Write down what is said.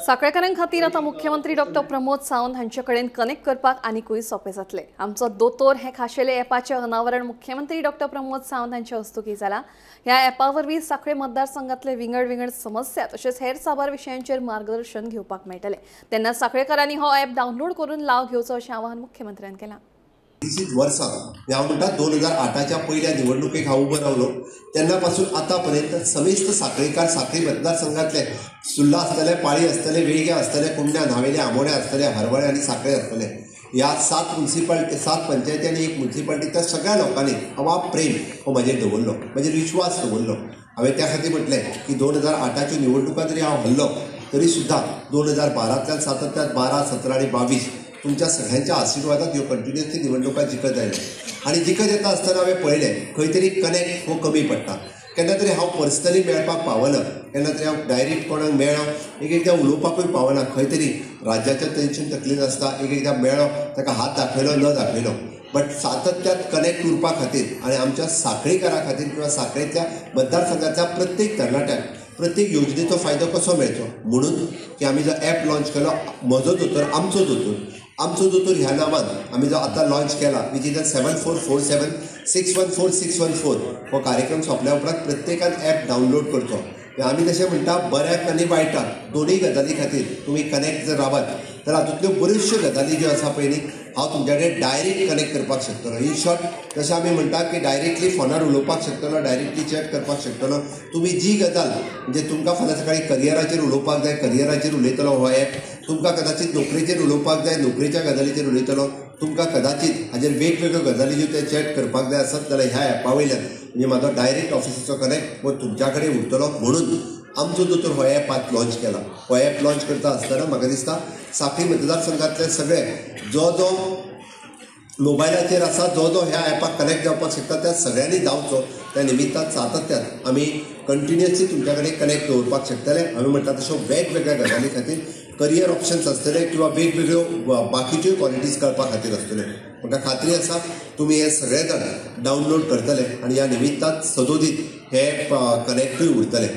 साखळेकारां खातीर आतां मुख्यमंत्री डॉक्टर प्रमोद सावंत हांचे कडेन कनेक्ट करपाक आनीकूय सोंपें जातलें। आमचो दोतोर हे खाशेले ॲपाचें अनावरण मुख्यमंत्री डॉक्टर प्रमोद सावंत हांचे हस्तुकीं जालां। ह्या ॲपा वरवीं साखळे मतदारसंघातले विंगड विंगड समस्या तशेंच हेर साबार विशयांचेर मार्गदर्शन घेवपाक मेळटलें। तेन्ना साखळेकारांनी हो ॲप डावनलोड करून लाव घेवचो अशें आवाहन मुख्यमंत्र्यान केलां। वर्सां हांव म्हणटा 2008च्या पयल्या निवडणुकेक हांव उबो रावलो तेन्ना पासून आतांपर्यंत समेस्त साखळेकार साखळी मतदारसंघातले सुर्ला आसतले, पाळी आसतले, वेळग्या आसतले, कुंड्या, न्हावेले, आमोण्या आसतले, हरवळे आनी साखळे आसतले, ह्या 7 मुन्सिपालिटी 7 पंचायती आनी 1 मुन्सिपालिटी त्या सगळ्या लोकांनी हांव प्रेम हो म्हजेर दवरलो, म्हजेर विश्वास दवरलो। हांवें त्या खातीर म्हटलें की 2008च्यो निवडणुका जरी हांव हरलो तरी सुद्दां 2012तल्यान सातत्यान 12, 17 आनी 22 तुमच्या सगळ्यांच्या आशिर्वादात ह्यो कंटिन्युअसली निवडणुका जिखत आयल्यो आनी जिखत येता आसतना हांवें पळयलें खंय तरी कनेक्ट हो कमी पडटा। केन्ना तरी हांव पर्सनली मेळपाक पावना, केन्ना तरी हांव डायरेक्ट कोणाक मेळ्ळो, एक एकदां उलोवपाकूय पावना, खंय तरी राज्याच्या टेन्शन तकलेन आसता, एक एकदां मेळ्ळो ताका हात दाखयलो न दाखयलो, बट सातत्यात कनेक्ट उरपा खातीर आनी आमच्या साखळीकारा खातीर किंवा साखळेंतल्या मतदारसंघातल्या प्रत्येक तरणाट्याक प्रत्येक योजनेचो फायदो कसो मेळचो म्हणून की आमी जो ॲप लॉन्च केलो म्हजो दोतोर आमचो दोतोर, आमचो दोतोर ह्या नांवान आमी जो आतां लॉन्च केला which is 7447 614 614 हो कार्यक्रम सोंपल्या उपरांत प्रत्येकान ॲप डावनलोड करचो। आमी तशें म्हणटा बऱ्याक आनी वायटाक दोनूय गजाली खातीर तुमी कनेक्ट जर रावात तर हातूंतल्यो बऱ्योचश्यो गजाली ज्यो आसा पळय न्ही हांव तुमच्या कडेन डायरेक्ट कनेक्ट करपाक शकतलो। इन शॉर्ट जशें आमी म्हणटा की डायरेक्टली फोनार उलोवपाक शकतलो, डायरेक्टली चॅट करपाक शकतलो। तुमी जी गजाल म्हणजे तुमकां फाल्यां सकाळीं करियराचेर उलोवपाक जाय, करियराचेर उलयतलो हो ॲप, तुमकां कदाचीत नोकरेचेर उलोवपाक जाय, नोकरेच्या गजालीचेर उलयतलो, तुमकां कदाचीत हाजेर वेगवेगळ्यो गजाली ज्यो ते चॅट करपाक जाय आसत जाल्यार ह्या ॲपा वयल्यान म्हणजे म्हाजो डायरेक्ट ऑफिसीचो कनेक्ट हो तुमच्या कडेन उरतलो म्हणून आमचो दोतोर हो ॲप आतां लॉन्च केला। हो ॲप लॉन्च करता आसतना म्हाका दिसता साखळी मतदारसंघातले सगळे जो जो मोबायलाचेर आसा, जो जो ह्या ॲपाक कनेक्ट जावपाक शकता त्या सगळ्यांनी जावचो। त्या निमित्तान सातत्यान आमी कंटिन्युअसली तुमच्या कडेन कनेक्ट दवरपाक शकतले। आमी म्हणटा तश्यो वेगवेगळ्या गजाली खातीर करियर ऑप्शन्स आसतले किंवा वेगवेगळ्यो बाकीच्योय क्वॉलिटीज कळपा खातीर आसतल्यो। म्हाका खात्री आसा तुमी हे सगळे जाण डावनलोड करतले आनी ह्या निमित्तान सदोदीत हे कनेक्टूय उरतले।